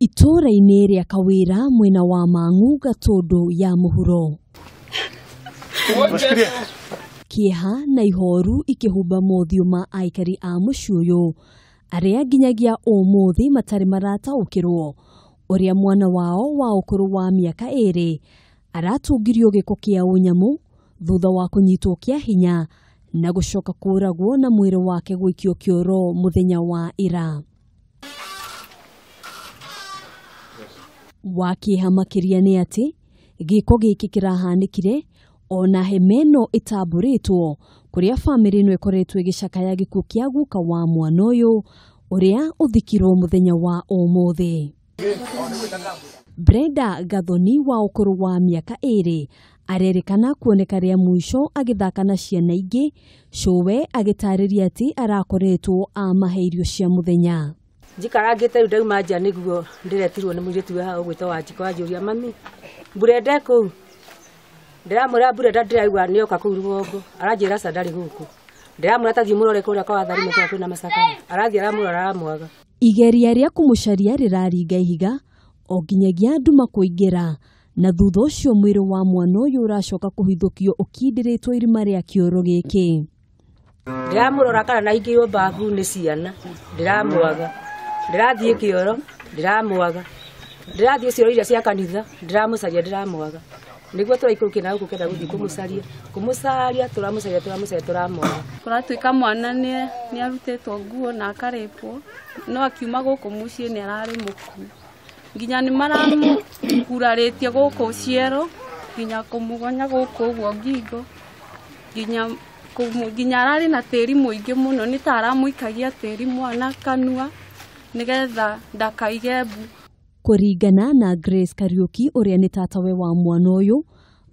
Itũũra-inĩ rĩa Kawĩra mwena wa Mang'u Gatũndũ ya mũhuro. Kĩeha na ihoru ikĩhumba mothiũ ma aikari a mũciĩ ũyũ arĩa nginyagia ũmũthĩ matarĩ marataũkĩrwo ũrĩa mwana wao wa ũkũrũ wa mĩaka 2 aratungirio gĩko kĩa ũnyamũ thutha wa kũnyitwo kĩa hinya na gũcoka kũragwo na mwĩrĩ wake gũikio kĩoro mũthenya wa ira. Wa kĩeha makĩria nĩ atĩ gĩko gĩkĩ kĩrahanĩkire ona hema ĩno ĩtambũrĩtwo kũrĩa bamĩrĩ ĩno ĩkoretwo ĩgĩcakaya gĩkuũ kĩa guka wa mwana ũyũ ũrĩa ũthikirwo mũthenya wa ũmũthĩ. Brenda Gathoni wa ũkũrũ wa mĩaka 2 arerĩkana kuoneka rĩa mũico agĩthaka na ciana ingĩ, cũwe agĩtarĩria atĩ arakoretwo amahe irio cia mũthenya. Njikarangĩte rĩu ndauma nja nĩguo ndĩretirwo nĩ mũirĩtu wĩ haha ũgwĩtwo Wanjikũ anjũria mami Brenda kũu. Ndĩramwĩra Brenda ndĩraigua nĩoka kũu rũgongo, aranjĩra aca ndarĩ gũkũ. Ndĩramwĩra ta thiĩ mũrore kũrĩa kwa Watharime kũrĩa kwĩna macakaya, arathiĩ aramũrora aramwaga. Igeria rĩa kũmũcaria rĩraringa ihiga o nginyagia nduma kũingĩra na thutha ũcio mwĩrĩ wa mwana ũyũ ũracoka kũhithũkio ũkindĩrĩtwo irima rĩa kĩoro gĩkĩ. Ndĩramũrora kana na ingĩirwo mbabu nĩ ciana, ndĩramwaga. Ndĩrathiĩ kĩoro, ndĩramwaga. Ndĩrathiĩ cioro iria cia kanitha, ndĩramũcaria ndĩramwaga. Nĩguo tũraikũrũkia na gũkũ kenda gũthiĩ kũmũcaria, kũmũcaria tũramũcaria tũramũcaria tũramwaga. Kũratuĩka mwana nĩ arutĩtwo nguo na akarĩpwo, no akiuma gũkũ mũciĩ nĩ ararĩ mũkuũ. Nginya nĩ maramũgurarĩtie gũkũ ciero, nginya kũmũgonya gũkũ ũguo ngingo, nginya ararĩ na tĩri mũingĩ mũno, nĩ ta aramũikagia tĩri mwana kanua nĩgetha ndakaige mbu. Kũringana na Grace Kariuki ũrĩa nĩ tatawe wa mwana ũyũ,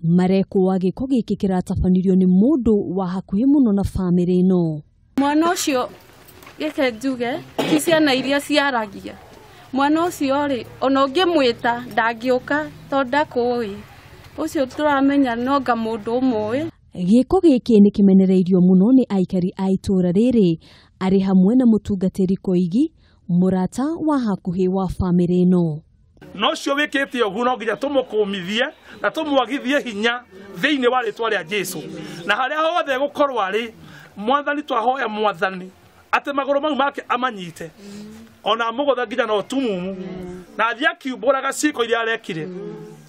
marekũa gĩko gĩkĩ kĩratabanirio nĩ mũndũ wa hakuhĩ mũno na bamĩrĩ ĩno. Mwana ũcio gĩke njuge ti ciana iria ciaragia. Mwana ũcio rĩ ona ũngĩmwĩta ndangĩũka tondũ ndakũĩ. Ũcio tũramenya nonga mũndũ ũmũĩ. Gĩko gĩkĩ nĩ kĩmenereirio mũno nĩ aikari a itũũra rĩrĩ arĩ hamwe na mũtungatĩri Koigi, mũrata wa hakuhĩ wa bamĩrĩ ĩno. No ũcio wĩkĩte ũguo no nginya tũmũkũmithie na tũmwagithie hinya thĩinĩ wa rĩtwa rĩa Jesũ. Na harĩa hothe egũkorwo arĩ, Mwathani twahoya Mwathani atĩ magũrũ mau make amanyite ona amũgũthe nginya na ũtumumu na athiĩ akiumbũraga ciĩko iria arekire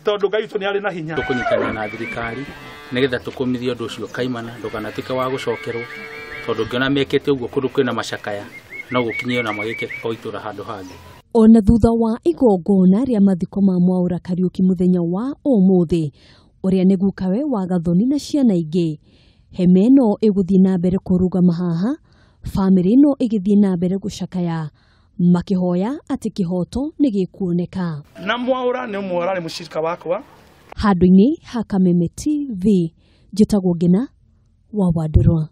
tondũ Ngai witũ nĩ arĩ na hinya. Tũkũnyitanĩra na thirikari nĩgetha tũkũmithie ũndũ ũcio kaimana ndũkanatuĩke wa gũcokerwo tondũ ũngĩona mekĩte ũguo kũndũ kwĩna macakaya no gũkinyie ona magĩke o itũũra handũ hangĩ. Ona thutha wa igongona rĩa mathiko ma Mwaũra Kariuki mũthenya wa ũmũthĩ ũrĩa nĩ gukawe wa Gathoni na ciana ingĩ, hema ĩno ĩgũthiĩ na mbere kũrũgama haha, bamĩrĩ ĩno ĩgĩthiĩ na mbere gũcakaya makĩhoya atĩ kĩhoto nĩ gĩkuoneka. Na Mwaũra nĩ ũmwe ũrarĩ mũcirika wakwa. Handũ-inĩ ha Kameme TV, njĩtagwo Ngina wa Wandũrwa.